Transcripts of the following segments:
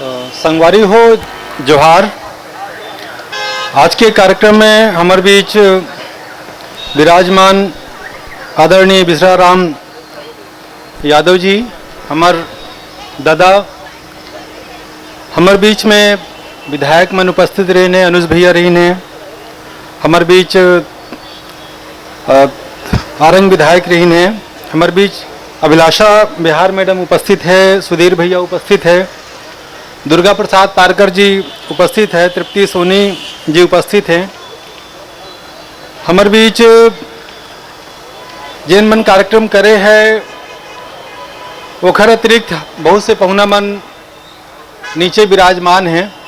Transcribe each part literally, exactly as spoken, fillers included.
संगवारी हो, जोहार। आज के कार्यक्रम में हमर बीच विराजमान आदरणीय बिसरा राम यादव जी, हमर दादा, हमर बीच में विधायक मन उपस्थित रहिन हे, अनुज भैया रहिन हे, हमर बीच, अ, आरंग विधायक रहिन हे, हमर बीच अभिलाषा बिहार मैडम उपस्थित हे, सुधीर भैया उपस्थित हे, दुर्गा प्रसाद पारकर जी उपस्थित हे, तृप्ति सोनी जी उपस्थित हे। हमर बीच जेन मन कार्यक्रम करे हे, ओखर अतिरिक्त बहुत से पहुना मन नीचे विराजमान हे।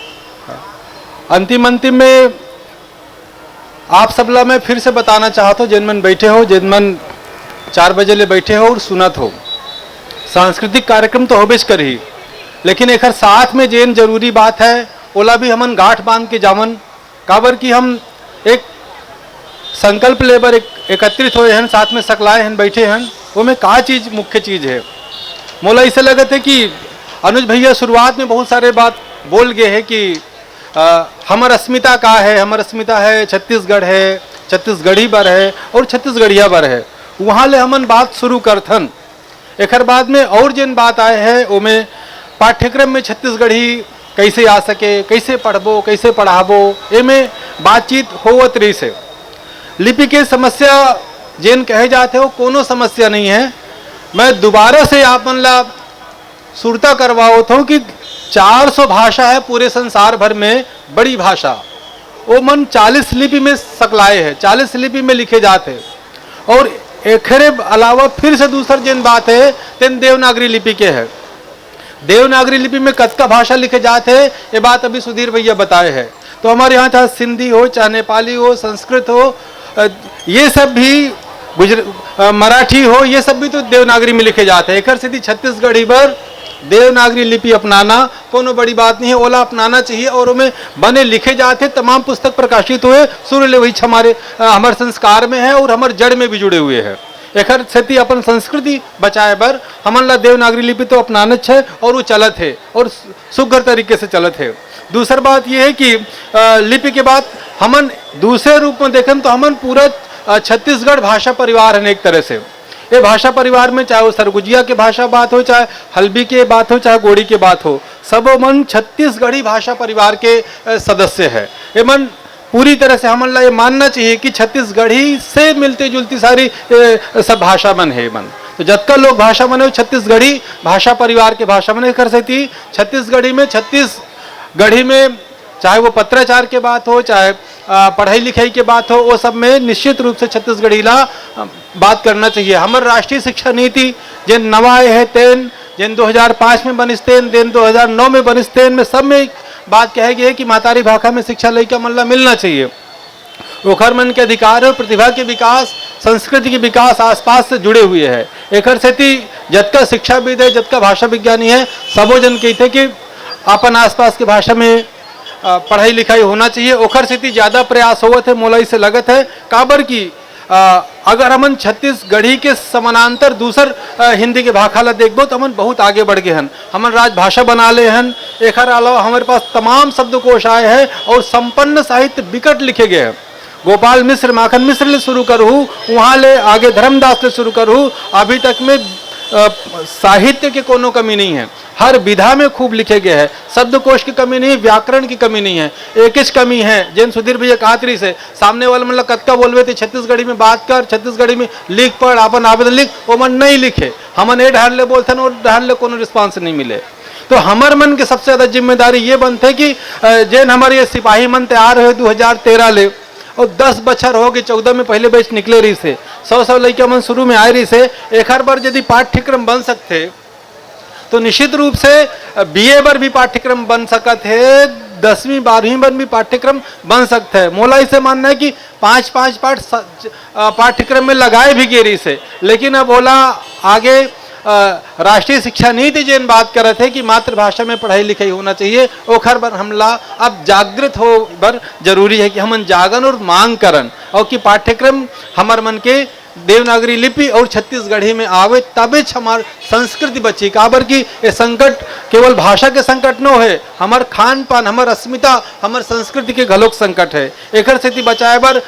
अंतिम, अंतिम में आप सबला मैं फिर से बताना चाहत हों, जेन मन बैठे हो, जेन मन चार बजे ले बैठे हो और सुनत हो, सांस्कृतिक कार्यक्रम तो होबेच करही, लेकिन एकर साथ में जेन जरूरी बात हे, ओला भी हमन गांठ बांध के जावन, काबर कि हम एक संकल्प ले बर एक, एकत्रित होए हन, साथ में सकलाए हन, बैठे हन, ओमे का चीज मुख्य चीज हे। मोला ऐसे लगत हे कि अनुज भैया शुरुआत में बहुत सारे बात बोल गए हे कि अ, हमर अस्मिता का हे, हमर अस्मिता हे छत्तीसगढ़ हे, छत्तीसगढ़ी बर हे और छत्तीसगढ़िया बर हे। वहाँ ले हमन बात शुरू करथन। एकर बाद में और जेन बात आए हे, ओमे पाठ्यक्रम में छत्तीसगढ़ी कैसे आ सके, कैसे पढ़बो, कैसे पढ़ाबो, एमे बातचीत होवत रहिस हे। लिपि के समस्या जेन कहे जात हे, वो कोनो समस्या नहीं हे। मैं दोबारा से आप मन ला सुरता करवावत हों कि चार सौ भाषा हे पूरे संसार भर में, बड़ी भाषा, वो मन चालीस लिपि में सकलाए हे, चालीस लिपि में लिखे जात हे। और एकरे अलावा फिर से दूसर जेन बात हे, तेन देवनागरी लिपि के हे। देवनागरी लिपि में कतका भाषा लिखे जात हे, ये बात अभी सुधीर भैया बताए हे। तो हमर यहाँ चाहे सिंधी हो, चाहे नेपाली हो, संस्कृत हो, अ, ये सब भी गुजर-, अ, मराठी हो, ये सब भी तो देवनागरी में लिखे जात हे। एकर सेती छत्तीसगढ़ी बर देवनागरी लिपि अपनाना कोनो बड़ी बात नहीं हे, ओला अपनाना चाहिए और ओमे बने लिखे जात हे। तमाम पुस्तक प्रकाशित हुए, शुरू ले वही हमारे, अ, हमर संस्कार में हे और हमर जड़ में भी जुड़े हुए हे। एकर सेती अपन संस्कृति बचाए बर हमन ला देवनागरी लिपि तो अपनाना हे और वो चलत हे और सुघर तरीके से चलत हे। दूसर बात ये हे कि, अ, लिपि के बात हमन दूसरे रूप में देखन तो हमन पूरा, अ, छत्तीसगढ़ भाषा परिवार हन एक तरह से। ये भाषा परिवार में चाहे वो सरगुजिया के भाषा बात हो, चाहे हल्बी के बात हो, चाहे गोंडी के बात हो, सबो मन छत्तीसगढ़ी भाषा परिवार के, अ, सदस्य हे। ये मन पूरी तरह से हमन ला ये मानना चाहिए कि छत्तीसगढ़ी से मिलती जुलती सारी, ए, सब भाषा मन हे मन। तो जतका लोग भाषा मन हे, वो छत्तीसगढ़ी भाषा परिवार के भाषा मन हे। एकर सेती छत्तीसगढ़ी में, छत्तीसगढ़ी में चाहे वो पत्राचार के बात हो, चाहे, अ, पढ़ाई लिखाई के बात हो, वो सब में निश्चित रूप से छत्तीसगढ़ी ला, अ, बात करना चाहिए। हमर राष्ट्रीय शिक्षा नीति जेन नवा आए हे तेन, जेन दो हज़ार पाँच में बनिस तेन, जेन दो हज़ार नौ में बनिस तेन में, सब में एक बात कहे गए हे कि महतारी भाखा में शिक्षा लइका मन ला मिलना चाहिए। ओखर मन के अधिकार और प्रतिभा के विकास, संस्कृति के विकास आसपास से जुड़े हुए हे। एकर सेती जतका शिक्षाविद हे, जतका भाषा विज्ञानी हे, सबो जन कहिथे कि अपन आसपास के भाषा में, अ, पढ़ाई लिखाई होना चाहिए। ओखर सेती ज्यादा प्रयास होवत हे, मोला इसे लगत हे, काबर कि अ, अगर हमन छत्तीसगढ़ी के समानांतर दूसर, अ, हिंदी के भाखा ला देखबो, तो हमन बहुत आगे बढ़ गए हन। हमन राजभाषा बना ले हन। एखर अलावा हमर पास तमाम शब्दकोश आए हे और संपन्न साहित्य विकट लिखे गए हे। गोपाल मिश्र, माखन मिश्र ले शुरू करहू, वहाँ ले आगे धर्मदास ले शुरू करहू, अभी तक में, अ, साहित्य के कोनो कमी नहीं हे। हर विधा में खूब लिखे गए हे, शब्दकोश की कमी नहीं, व्याकरण की कमी नहीं हे। एकेच कमी हे, जेन सुधीर भैया कहत रहिस हे, सामने वाले मन ला कतका बोलबे ते छत्तीसगढ़ी में बात कर, छत्तीसगढ़ी में लिख पढ़, अपन आवेदन लिख, वो मन नहीं लिखे। हमन ए डहर ले बोलथन, ओ डहर ले कोनो response नहीं मिले। तो हमर मन के सबसे ज्यादा जिम्मेदारी ये बनथे कि, अ, जेन हमर ये सिपाही मन तैयार होए दू हज़ार तेरह ले, और दस बछर हो गए, चौदह में पहले batch निकले रहिस हे, सौ सौ लइका मन शुरू में आए रहिस हे, एखर बर यदि पाठ्यक्रम बन सकथे, तो निश्चित रूप से, अ, B A बर भी पाठ्यक्रम बन सकत हे, दसवीं बारहवीं बर भी पाठ्यक्रम बन सकत हे। मोला इसे मानना हे कि पाँच, पाँच पाठ स-, अ, पाठ्यक्रम में लगाए भी गे रहिस हे, लेकिन अब ओला आगे, अ, राष्ट्रीय शिक्षा नीति जेन बात करत हे कि मातृभाषा में पढ़ाई लिखाई होना चाहिए, ओखर बर हमला अब जागृत हो बर जरूरी हे कि हमन जागन और मांग करन, और कि पाठ्यक्रम हमर मन के देवनागरी लिपि और छत्तीसगढ़ी में आवे, तबेच हमार संस्कृति बची। काबर कि ये संकट केवल भाषा के संकट नो है, हमर खान पान, हमर अस्मिता, हमर संस्कृति के घलोक संकट है। एकर सेती बचाए बर, अ,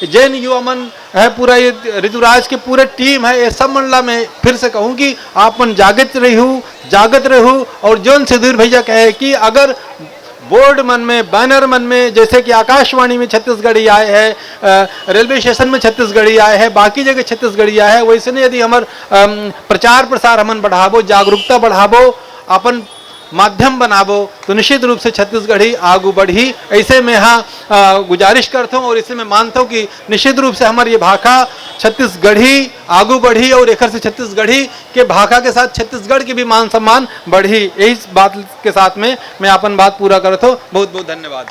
जेन युवा मन है, पूरा ये ऋतुराज के पूरे टीम है, ये सब मन ला मैं फिर से कहूँ कि आप मन जागृत रहू, जागृत रहू। और जोन सुधीर भैया कहे कि अगर बोर्ड मन में, बैनर मन में, जैसे कि आकाशवाणी में छत्तीसगढ़ी आए है, अ, रेलवे स्टेशन में छत्तीसगढ़ी आए है, बाकी जगह छत्तीसगढ़ी आए है, वैसे नहीं, यदि हमर, अम, प्रचार प्रसार हमन बढ़ाबो, जागरूकता बढ़ाबो, अपन माध्यम बनाबो, तो निश्चित रूप से छत्तीसगढ़ी आगू बढ़ी। ऐसे में हाँ, अ, गुजारिश करता हूँ और इसे मैं मानता हूँ कि निश्चित रूप से हमारी ये भाखा छत्तीसगढ़ी आगू बढ़ी और एकर से छत्तीसगढ़ी के भाखा के साथ छत्तीसगढ़ के भी मान सम्मान बढ़ी। यही बात के साथ में मैं अपन बात पूरा करता हूँ। बहुत बहुत धन्यवाद।